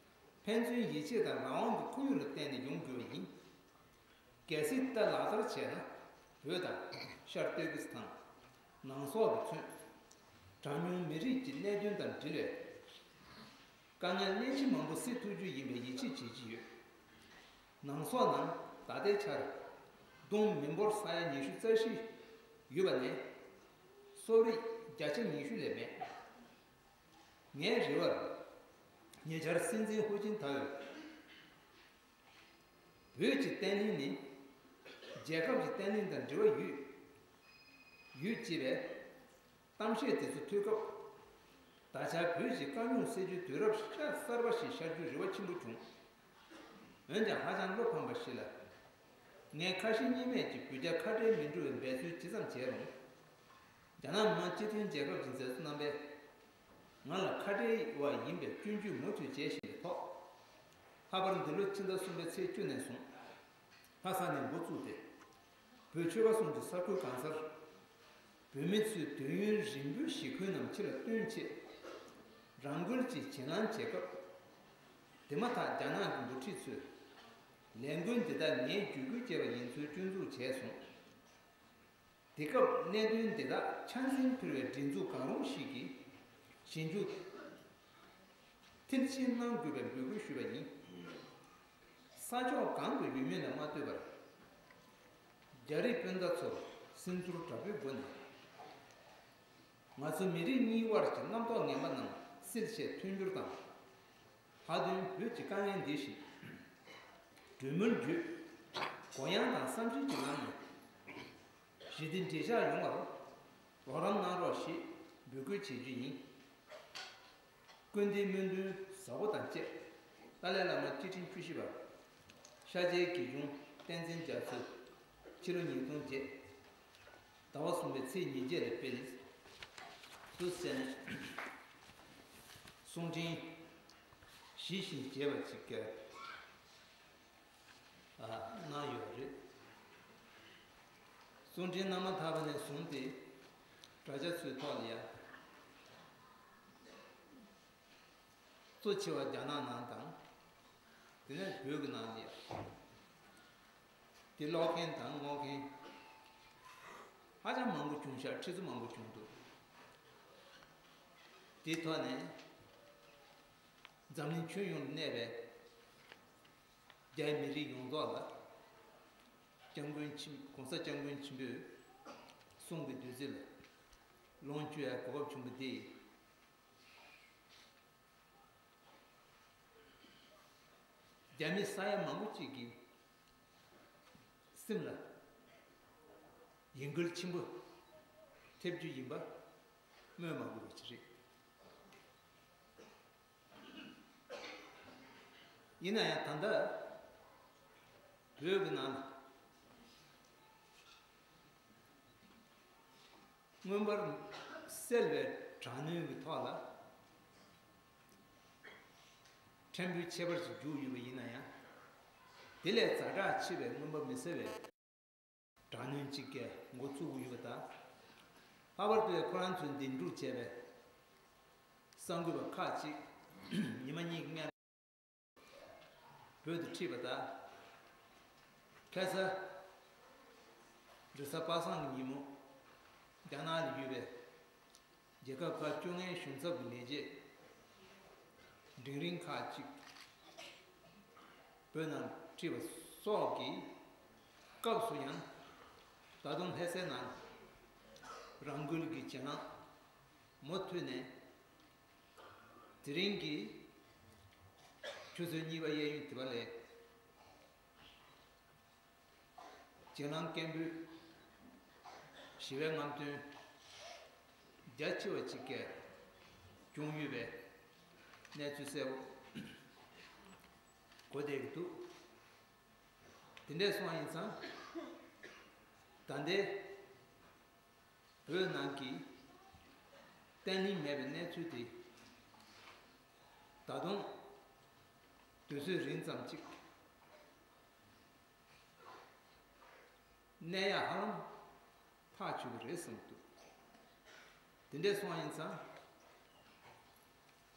ཕན་ཚུན་ཡིད་ཆེས་དང་རང་དབང་གི་ཁོར་ཡུག་ལ་བརྟེན་ནས་ཡོང་དགོས་པ་ཡིན། གལ་སྲིད་ད་ལག་བསྟར་བྱས་ན། བོད་དང་། ཤར་ཏུར་ཀི་སི་ཐན། ནང་སོག་གིས་མཚོན། གྲངས་ཉུང་མི་རིགས་ཀྱི་གནད་དོན་དང་འབྲེལ་བའི་དཀའ་ངལ་གླེང་གཞི་མང་པོ་སེལ་ཐུབ་རྒྱུ་ཡིན་པའི་ཡིད་ཆེས་བྱེད་ཀྱི་ཡོད། ནང་སོག་ནང་ད་ལྟའི་ཆར་གདོང་མི་འབོར་ས་ཡ་ཉི་ཤུ་རྩ་བཞི་ཡོད་པ་ནས་སོག་རིགས་བརྒྱ་ཆ་ཉི་ཤུ་ལས་མེད། ངའི་རེ་བར། ཉེ་ཆར་སྲིད་འཛིན་ཧུའུ་ཅིན་ཐའོས། བོད་ཀྱི་བརྟན་ལྷིང་ནི་རྒྱལ་ཁབ་ཀྱི་བརྟན་ལྷིང་དང་འབྲེལ་བ་ཡོད། ཡོད་ཅེས་པའི་གཏམ་བཤད་དེ་ཚོ་ཐོས་སྐབས། ད་ཆ་བོད་ཀྱི་དཀའ་རྙོག་སེལ་རྒྱུའི་དུས་རབས་གསར་པ་ཞིག་ཤར་རྒྱུའི་རེ་བ་ཆེན་པོ་བྱུང་། འོན་ཀྱང་ཧ་ཅང་བློ་ཕམ་པ་ཞིག་ལ། ངས་ཁ་ཞེ་གཉིས་མེད་ཀྱིས་བོད་རྒྱ་ཁ་བྲལ་མི་འགྲོ་བའི་འབད་རྩོལ་ཇི་ཙམ་བྱས་རུང་། རྒྱ་ནག་མི་དམངས་སྤྱི་མཐུན་རྒྱལ་ཁབ་ཀྱི་མཛད་གཙོ་རྣམ་པས་ང་ལ་ཁ་བྲལ་བ་ཡིན་པའི་སྐྱོན་བརྗོད་མུ་མཐུད་བྱེད་བཞིན་པའི་ཐོག་ལྷག་པར་འདི་ལོའི་ཕྱི་ཟླ་གསུམ་པའི་ཚེས་བཅུ་ནས་བཟུང་། ལྷ་ས་ནས་འགོ་བཙུགས་ཏེ། བོད་ཆོལ་ཁ་གསུམ་གྱི་ས་ཁུལ་གང་སར། བོད་མི་ཚོས་དུས་ཡུན་རིང་པོའི་ཞེ་འཁོན་རྣམས་ཕྱི་ལ་བཏོན་ཆེད། རང་འགུལ་གྱིས་བྱེད་ལམ་བྱེད་སྐབས། དེ་མ་ཐག་རྒྱ་ནག་གི་འགོ་ཁྲིད་ཚོས། ལས་འགུལ་འདི་དག་ངས་བརྒྱུད་སྐུལ་བྱས་པ་ཡིན་ཚུལ་སྐྱོན་འཛུགས་བྱས་སོང་། དེ་སྐབས་གནད་དོན་འདི་དག་ཆ་འཛིན་ཕུལ་བའི་སྒྲིག་འཛུགས་གང་རུང་ཞིག་གིས་ཞིབ་འཇུག་མཐིལ་ཕྱིན་གནང་དགོས་པའི་འབོད་སྐུལ་ཞུས་པ་ཡིན། ས་ཕྱོགས་གང་དུ་ཡོད་མེད་ལ་མ་ལྟོས་པར། རྒྱ་རིགས་སྤུན་ཟླ་ཚོར་སེམས་ཚོར་དྲག་པོའི་སྒོ་ནས། ང་ཚོ་མི་རིགས་གཉིས་དབར་གྱི་རྣམ་རྟོག་ངན་པ་རྣམས་སེལ་ཆེད་མཐུན་འགྱུར་དང་། ལྷག་དོན་བོད་ཀྱི་དཀའ་ངལ་འདི་བཞིན་གྲོས་མོལ་བརྒྱུད་གུ་ཡངས་དང་བསམ་ཤེས་ཀྱི་ངང་ནས་ཞི་བདེ་འགྲེལ་བཤད་ཡོང་བར་རོགས་རམ་གནང་རོགས་ཞེས་འབོད་སྐུལ་བྱེད་རྒྱུ་ཡིན། སྐུ་མདུན་སྨོན་འདུན་ཟབ་པོ་དང་བཅས་ཏཱ་ལའི་བླ་མ་སྐྱེ་ཕྲེང་བཅུ་བཞི་པ་ཤར་རྒྱལ་དགེ་སློང་བསྟན་འཛིན་རྒྱ་མཚོས་ཕྱི་ལོ་ཉིས་སྟོང་བརྒྱད་ཟླ་བ་གསུམ་པའི་ཚེས་ཉེར་བརྒྱད་ལ་དཔལ་དུ་གསན་གསུང་འཕྲིན་ཞི་ཞིང་རྒྱས་པ་ཅིག་གནང་ཡོད་རེད། གསུང་འཕྲིན་གནང་མ་ཐག་པ་ནས་བཟུང་སྟེ་དྲ་རྒྱ་ཚོའི་ཐོག་ལ་ཡ། གཙོ་ཆེ་བ་རྒྱ་ནག་ནང་དང་། དེ་ནས་བོད་ཀྱི་ནང་ལ་ཡ། དེ་ཀློག་མཁན་དང་ངོ་མཁན་ཧ་ཅང་མང་པོ་བྱུང་ཤག་ཁྲི་ཚོ་མང་པོ་བྱུང་འདུག་དེའི་ཐོག་ནས་འཛམ་གླིང་ཁྱོན་ཡོངས་ལ་གནས་པའི་རྒྱའི་མི་རིགས་ཡོངས་རྫོགས་ལ་སྐྱབས་མགོན་ཆེན་༸གོང་ས་༸སྐྱབས་མགོན་ཆེན་པོས་གསུང་གི་བདུད་རྩི་ལ་ལོངས་སྤྱོད་ཡ་གོ་སྐབས་བྱུང་བ་འདི། རྒྱ་མི་ས་ཡ་མང་པོ་ཅིག་གི་སེམས་ལ་ཡིད་འགུལ་ཆེན་པོ་ཐེབས་རྒྱུ་ཡིན་པ་སྨོས་མ་དགོས་པ་ཅིག་རེད། ཡིན་ན་ཡང་ད་ལྟ་བོད་ཀྱི་ནང་ལ། མངོན་པར་གསལ་བའི་དྲག་གནོན་གྱི་ཐོག་ལ་ཕྲན་བུ་ཁྱད་པར་ཞིག་བརྒྱུགས་ཡོད་པ་ཡིན་ན་ཡང་། དེ་ལས་ཛ་དྲག་ཆེ་བའི་མངོན་པ་མི་གསལ་བའི་དྲག་གནོན་གཅིག་གིས་འགོ་བཙུགས་ཡོད་པ་དང་། ལྷག་པར་དུ་ཁོ་རང་ཚོས་འདེམས་སྒྲུག་བྱས་པའི་གསར་འགོད་པ་ཁག་ཅིག་ཉི་མ་གཉིས་ཀྱི་སྔོན་བོད་དུ་ཁྲིད་པ་དང་། ཁ་སང་རེས་གཟའ་པ་སངས་ཀྱི་ཉིན་མོ་རྒྱ་ནག་ལ་ཡོད་པའི་རྒྱལ་ཁབ་ཁག་བཅོ་ལྔའི་གཞུང་ཚབ་ཀྱི་ལས་བྱེད་འབྲིང་རིམ་ཁག་ཅིག་བོད་ནང་ཁྲིད་པ་སོགས་ཀྱི་སྐབས་སུ་ཡང་། ད་དུང་ལྷ་སའི་ནང་རང་འགུལ་གྱི་གྱེན་ལངས་མུ་མཐུད་ནས། དེ་རིང་གི་ཆུ་ཚོད་གཉིས་པ་གཡས་གཡོན་དེ་པ་ལས་གྱེན་ལངས་སྐད་འབོད་ཞི་བའི་རྔམ་སྟོན་རྒྱ་ཆེ་བ་ཅིག་གིས་བྱུང་ཡོད་པའི་གནས་ཚུལ་གསལ་པོ་གོ་བསྡད་ཀྱི་འདུག་དེ་འདྲས་སོང་བ་ཡིན་ཙང་། ད་ལྟའི་བོད་ནང་གི་བརྟན་ལྷིང་མེད་པའི་གནས་ཚུལ་དེ་ད་དུང་དུས་ཚོད་རིང་ཙམ་ཅིག་གནས་ཡག་ཧ་ལམ་ཐག་ཆོད་ཀྱི་རེད་བསམ་གྱི་འདུག་དེ་འདྲས་སོང་བ་ཡིན་ཙང་།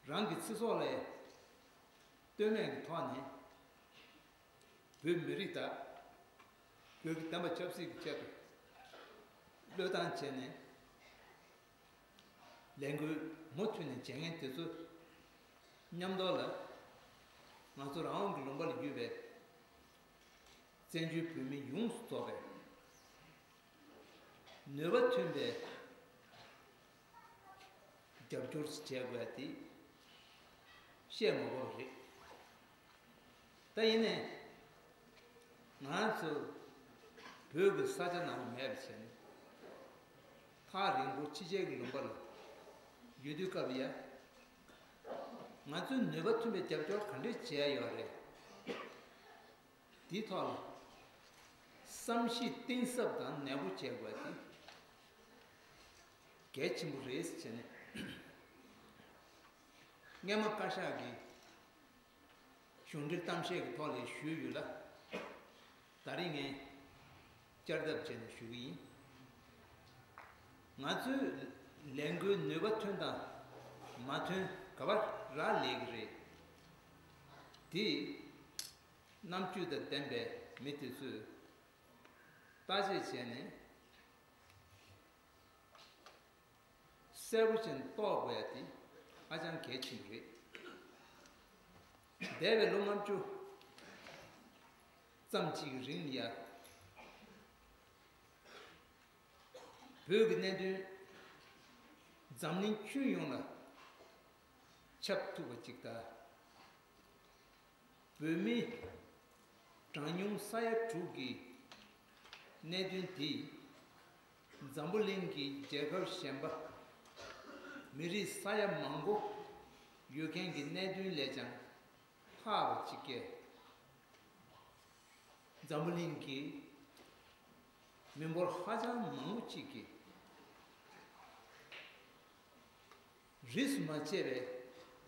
རང་གི་ཚེ་སྲོག་ལ་ལྟོས་མེད་ཀྱི་ཐོག་ནས། བོད་མི་རིགས་དང་། བོད་ཀྱི་བསྟན་པ་ཆབ་སྲིད་ཀྱི་ཆེད་དུ་བློས་བཏང་བྱས་ནས། ལས་འགུལ་མུ་མཐུད་ནས་བྱེད་མཁན་དེ་ཚོ་མཉམ་དུ་ལ། ང་ཚོ་རང་དབང་གི་ལུང་པ་ལ་ཡོད་པའི་བཙན་བྱོལ་བོད་མི་ཡོངས་སུ་རྫོགས་པའི་ནུས་པ་ཐོན་པའི་རྒྱབ་སྐྱོར་བྱེད་དགོས་དེ་བཤད་མ་དགོས་པ་རེད། ད་ཡིན་ནའི་ང་ཚོ་བོད་ཀྱི་ས་ཆ་ནང་ལ་མེད་པ་བྱས་ནས། ཐག་རིང་པོ་ཕྱི་རྒྱལ་གྱི་ལུང་པ་ལ་ཡོད་དུས་སྐབས་ཡ། ང་ཚོས་ནུས་པ་ཐོན་པའི་རྒྱབ་སྐྱོར་ག་འདྲས་བྱས་ཡོད་རེད། དེའི་ཐོག་ལ་བསམ་གཞིག་གཏིང་ཟབ་དང་ནན་པོ་བྱེད་དགོས་དེ་གལ་ཆེན་པོ་རེད་ཟེར་བྱས་ནས། སྔས་མ་བཀའ་ཤག་གི་གཞུང་འབྲེལ་གཏམ་བཤད་ཀྱི་ཐོག་ལ་ཞུས་ཡོད་ལ། ད་རེས་ངས་བསྐྱར་ལྡབ་བྱས་ནས་ཞུ་གི་ཡིན། ང་ཚོས་ལས་འགུལ་ནུས་པ་ཐོན་དང་མ་ཐོན་ག་པར་རག་ལས་ཀྱི་རེད། དེ་ རྣམ་དཔྱོད་དང་ལྡན་པའི་མི་དེ་ཚོས་བརྟག་དཔྱད་བྱས་ནས་གསལ་པོ་ཅན་རྟོགས་དགོས་ཡ་དེ་ཧ་ཅང་གལ་ཆེན་པོ་རེད། འདས་པའི་ལོ་ལྔ་བཅུ་ཙམ་གཅིག་གི་རིང་ལ་ཡ། བོད་ཀྱི་གནད་དོན་འཛམ་གླིང་ཁྱོན་ཡོངས་ལ་ཁྱབ་ཐུབ་པ་ཅིག་དང་། བོད་མི་གྲངས་ཉུང་ས་ཡ་དྲུག་གི་གནད་དོན་དེ་འཛམ་བུ་གླིང་གི་རྒྱལ་ཁབ་གཞན་པ་མི་རིགས་ས་ཡ་མང་པོ་ཡོད་མཁན་གྱི་གནད་དོན་ལས་ཀྱང་ལྷག་པ་ཅིག་གིས། འཛམ་བུ་གླིང་གི་མི་འབོར་ཧ་ཅང་མང་པོ་ཅིག་གིས་རིས་སུ་མ་ཆད་པའི་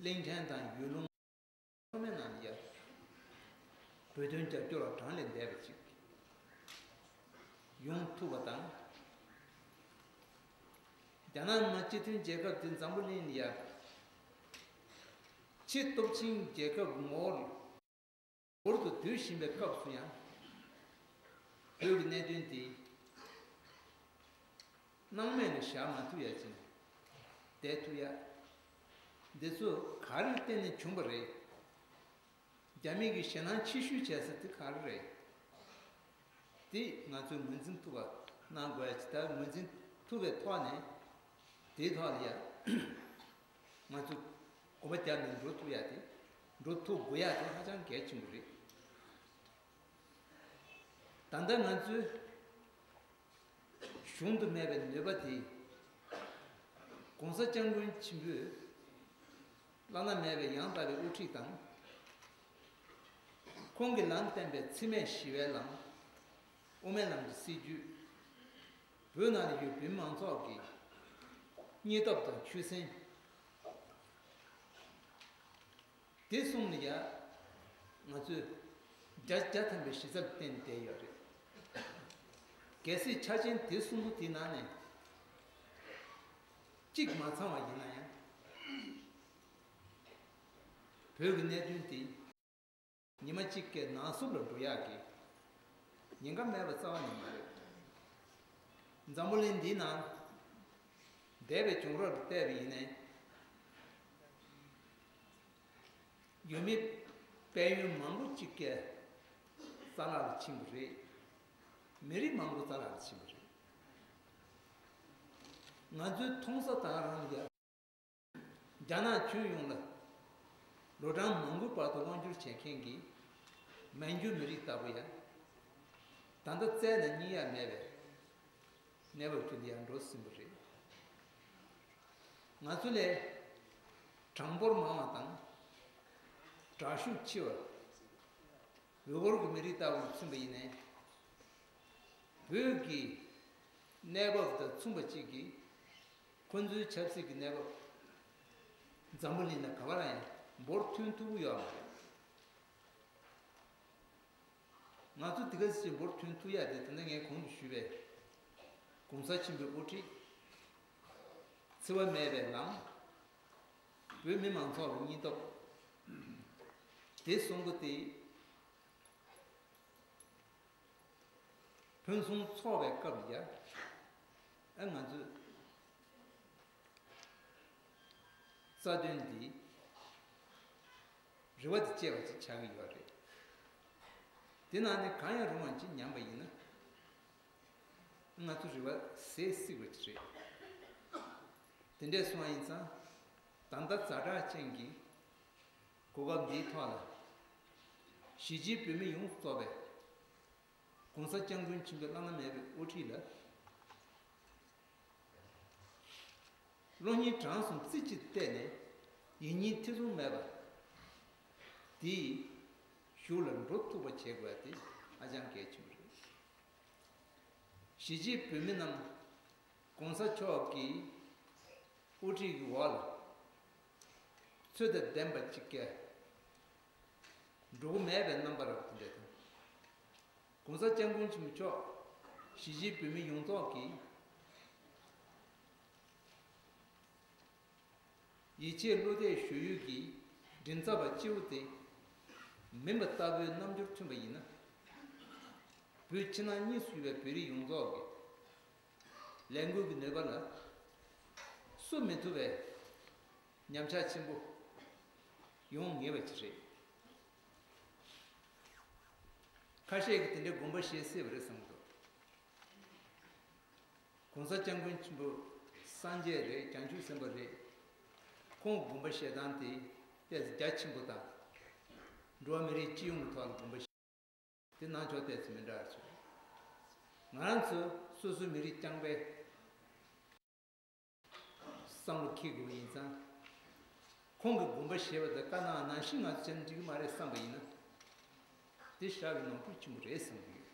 གླིང་ཕྲན་དང་ཡུལ་ལུང་ཚང་མའི་ནང་ལ་ཡ་བོད་དོན་རྒྱབ་སྐྱོར་བ་གྲངས་ལས་འདས་པ་ཅིག་ཡོང་ཐུབ་པ་དང་། རྒྱ་ནག་མི་དམངས་སྤྱི་མཐུན་རྒྱལ་ཁབ་དེ་འཛམ་བུ་གླིང་ལ་ཡ་ཆེས་སྟོབས་ཆེན་རྒྱལ་ཁབ་ངོ་བོར་འབུར་དུ་སྡུད་བཞིན་པའི་སྐབས་སུ་ཡང་། བོད་ཀྱི་གནད་དོན་དེ་སྣང་མེད་ལ་བཞག་མ་ཐུབ་ཡ་ཅིག་བསྡད་ཐུབ་ཡ། འདི་ཚོ་ག་རེ་བརྟེན་ནས་བྱུང་བ་རེད། རྒྱ་མི་གི་ཞེད་སྣང་ཆེ་ཤོས་བྱས་ས་དེ་ག་རེ་རེད། དེ་ང་ཚོས་ངོས་འཛིན་ཐུབ་པ་གནང་དགོས་ཡ་ཅིག་ད་ངོས་འཛིན་ཐུབ་པའི་ཐོག་ནས་དེའི་ཐོག་ལ་ཡ། ང་ཚོས་གོམ་པ་རྒྱབ་ནས་འགྲོ་ཐུབ་ཡ་དེ། འགྲོ་ཐུབ་དགོས་ཡ་དེ་ཧ་ཅང་གལ་ཆེན་པོ་རེད། ད་ལྟ་ང་ཚོས་གཞུང་དུ་མེད་པའི་ནུས་པ་དེ་༸གོང་ས་༸སྐྱབས་མགོན་ཆེན་པོས་བླ་ན་མེད་པའི་ཡང་དག་པའི་དབུ་ཁྲིད་དང་། ཁོང་གིས་ལམ་བསྟན་པའི་འཚེ་མེད་ཞི་བའི་ལམ། དབུ་མའི་ལམ་གྱི་སྲིད་བྱུས། བོད་ནང་ལ་ཡོད་བོད་མི་མང་ཚོགས་ཀྱི་སྙིང་སྟོབས་དང་ཆོད་སེམས། དེ་གསུམ་ལ་ཡ་ང་ཚོས་བརྒྱ་ཆ་བརྒྱ་ཐམ་པའི་གཞི་རྩར་བརྟེན་བསྡད་ཡོད་རེད། གལ་སྲིད་ཆ་རྐྱེན་དེ་གསུམ་པོ་དེའི་ནང་ནས་གཅིག་མ་ཚང་བ་ཡིན་ན་ཡང་། བོད་ཀྱི་གནད་དོན་དེ་ཉི་མ་གཅིག་གི་ནང་སུབ་ལ་འགྲོ་ཡག་གི་ཉེན་ཁ་མེད་པ་རྩ་བ་ནས་མ་རེད། འཛམ་བུ་གླིང་འདིའི་ནང་འདས་པའི་བྱུང་རབས་ལ་བལྟས་པ་ཡིན་ནའི། ཡུལ་མི་དཔལ་ཡོན་མང་པོ་གཅིག་གི་རྩ་བརླག་ལ་ཕྱིན་པ་རེད། མི་རིགས་མང་པོ་རྩ་བརླག་ལ་ཕྱིན་པ་རེད། ང་ཚོའི་མཐོང་ས་དང་རང་ལ་ཡ། རྒྱ་ནག་ཁྱོན་ཡོངས་ལ་ལོ་གྲངས་མང་པོའི་བར་དུ་དབང་བསྒྱུར་བྱེད་མཁན་གྱི་མན་ཇུ་མི་རིགས་ལྟ་བུ་ཡ། ད་ལྟ་བཙལ་ན་རྙེད་ཡ་མེད་པའི་གནས་བབ་ཅིག་ལ་ཡང་འགྲོ་ཟིན་པ་རེད། ང་ཚོ་ལས་གྲངས་འབོར་མང་བ་དང་། དྲག་ཤུགས་ཆེ་བ། ཝི་གོར་གྱི་མི་རིགས་ལྟ་བུར་མཚོན་པ་ཡིན་ནའི། བོད་ཀྱི་གནས་བབ་དང་མཚུངས་པ་གཅིག་གིས་ཁོ་ཚོའི་ཆབ་སྲིད་ཀྱི་གནས་བབ་འཛམ་བུ་གླིང་ལ་ག་པར་ཡང་འབོར་ཐོན་ཐུབ་ཀྱི་ཡོད་མ་རེད། ང་ཚོ་དེ་ག་ཅིག་འབོར་ཐོན་ཐུབ་ཡ་དེ་ད་ལྟ་ངས་གོང་དུ་ཞུས་པའི་༸གོང་ས་ཆེན་པོའི་དབུ་ཁྲིད། འཚེ་བ་མེད་པའི་ལམ། བོད་མི་མང་ཚོགས་ལ་སྙིང་སྟོབས། དེ་གསུམ་པོ་དེ་ཕུན་སུམ་ཚོགས་པའི་སྐབས་ལ་ཡ། ཨ་ང་ཚོས་རྩ་དོན་འདི་རེ་བ་དེ་བཅད་པ་ཅིག་ཆགས་ཀྱི་ཡོད་རེད། དེ་ནང་ནས་གང་ཡང་རུང་བ་ཅིག་ཉམས་པ་ཡིན་ན། ང་ཚོ་རེ་བ་ཟད་སྲིད་པ་ཅིག་རེད། དེ་འདྲས་སོང་བ་ཡིན་ཙང་། ད་ལྟ་ཛ་དྲག་ཅན་གྱི་གོ་སྐབས་འདིའི་ཐོག་ལ། གཞིས་བྱེས་བོད་མི་ཡོངས་སུ་རྫོགས་པའི་༸གོང་ས་༸སྐྱབས་མགོན་ཆེན་པོའི་བླ་ན་མེད་པའི་དབུ་ཁྲིད་ལ། བློ་སྙིང་བྲང་གསུམ་རྩེ་གཅིག་ཏུ་གཏད་ནས་ཡིད་གཉིས་ཐེ་ཚོམ་མེད་པར་དེའི་གཞུག་ལ་འགྲོ་ཐུབ་པ་བྱེད་དགོས་པ་དེ་ཧ་ཅང་གལ་ཆེན་པོ་རེད། གཞིས་བྱེས་བོད་མི་རྣམས་༸གོང་ས་མཆོག་གི་དབུ་ཁྲིད་ཀྱི་འོག་ལ་ཚོད་དང་ལྡན་པ་གཅིག་གིས་འགྲོ་གི་མེད་པའི་རྣམ་པ་རབ་དེ་འདྲ་དང་། ༸གོང་ས་༸སྐྱབས་མགོན་ཆེན་པོ་མཆོག་གཞིས་བྱེས་བོད་མི་ཡོངས་རྫོགས་ཀྱི་ཡིད་ཆེས་བློ་གཏད་ཞུ་ཡུལ་གྱི་མགྲིན་ཚབ་པ་སྤྱི་བོ་སྟེ། མིན་པ་ལྟ་བུའི་རྣམ་འགྱུར་ཐོན་པ་ཡིན་ན། བོད་ཕྱི་ནང་གཉིས་སུ་ཡོད་པའི་བོད་རིགས་ཡོངས་རྫོགས་ཀྱི་ལས་འགུལ་གྱི་ནུས་པ་ལ་སུ་མི་ཐུབ་པའི་ཉམས་ཆག་ཆེན་པོ་ཡོང་ངེས་པ་ཅིག་རེད། ཁ་ཤས་ཀྱིས་དེ་འདྲའི་དགོངས་པ་བཞེས་སྲིད་པ་རེད་བསམ་གྱི་འདུག་གོང་ས་སྐྱབས་མགོན་ཆེན་པོ་སངས་རྒྱས་རེད། བྱང་ཆུབ་སེམས་དཔའ་རེད། ཁོང་དགོངས་པ་བཞེས་སྟངས་དེ་ཏོག་ཙམ་རྒྱ་ཆེན་པོ་དང་། འགྲོ་བ་མི་རིགས་སྤྱི་ཡོངས་ཀྱི་ཐོག་ལ་དགོངས་པ་བཞེས། དེ་གནང་ཕྱོགས་ཏོག་ཙམ་མི་འདྲ་བ་བྱུང་། ང་རང་ཚོ་སོ་སོའི་མི་རིགས་རྐྱང་པའི་བསམ་བློ་འཁྱེར་དགོས་པ་ཡིན་ཙང་། ཁོང་གིས་དགོངས་པ་བཞེས་པ་དང་བཀའ་གནང་ནང་བཞིན་ང་ཚོ་བྱས་ན་འགྲིག་གི་མ་རེད་བསམ་པ་ཡིན་ན། དེ་ཧྲ་བའི་ནོར་འཁྲུལ་ཆེན་པོ་རེད་བསམ་གྱི་ཡོད།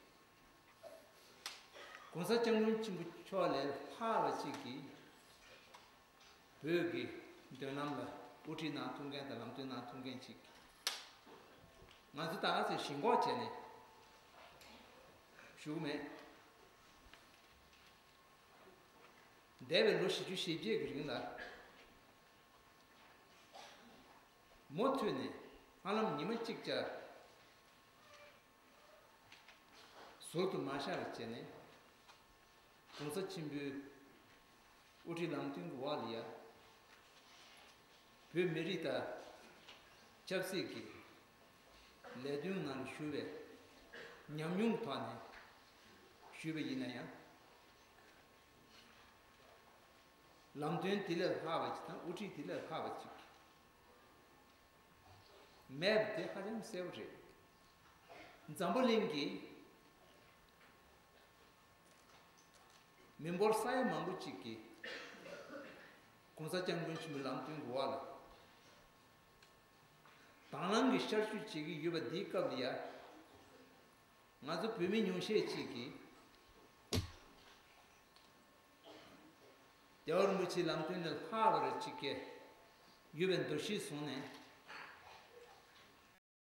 གོང་ས་སྐྱབས་མགོན་ཆེན་པོ་མཆོག་ལས་ལྷག་པ་ཅིག་གིས་བོད་ཀྱི་མདུན་ལམ་ལ་དབུ་ཁྲིད་གནང་ཐུབ་མཁན་དང་ལམ་སྟོན་གནང་ཐུབ་མཁན་ཅིག་ང་ཚོ་ད་ག་ཚོད་ཞེན་ཁོག་བྱས་ནས་བཞུགས་མེད། འདས་པའི་ལོ་བཞི་བཅུ་ཞེ་བརྒྱད་ཀྱི་རིང་ལ། མུ་མཐུད་ནས་ཧ་ལམ་ཉི་མ་གཅིག་ཀྱང་ཟུར་དུ་མ་བཞག་པ་བྱས་ནས། གོང་ས་ཆེན་པོའི་དབུ་ཁྲིད་ལམ་སྟོན་གྱི་འོག་ལ་ཡ། བོད་མི་རིགས་དང་ཆབ་སྲིད་ཀྱི་ལས་དོན་ནང་ཞུགས་པའི་ཉམས་མྱོང་ཐོག་ནས་ཞུས་པ་ཡིན་ན་ཡང་། ལམ་སྟོན་དེ་ལས་ལྷག་པ་ཅིག་དང་དབུ་ཁྲིད་དེ་ལས་ལྷག་པ་ཅིག་མེད་པ་དེ་ཧ་ཅང་གསལ་པོ་རེད། འཛམ་བུ་གླིང་གི་མི་འབོར་ས་ཡ་མང་པོ་ཅིག་གིས་གོང་ས་སྐྱབས་མགོན་ཆེན་པོའི་ལམ་སྟོན་གྱི་འོག་ལ་དང་བླངས་ཀྱིས་ཤར་བསྐྱོད་བྱེད་ཀྱི་ཡོད་པ་འདིའི་སྐབས་ལ་ཡ། ང་ཚོ་བོད་མི་ཉུང་ཤས་ཅིག་གིས་རྒྱལ་བ་རིན་པོ་ཆེའི་ལམ་སྟོན་ལས་ལྷག་པར་ཅིག་གི་ཡོད་པའི་འདུ་ཤེས་བཟུང་ནས།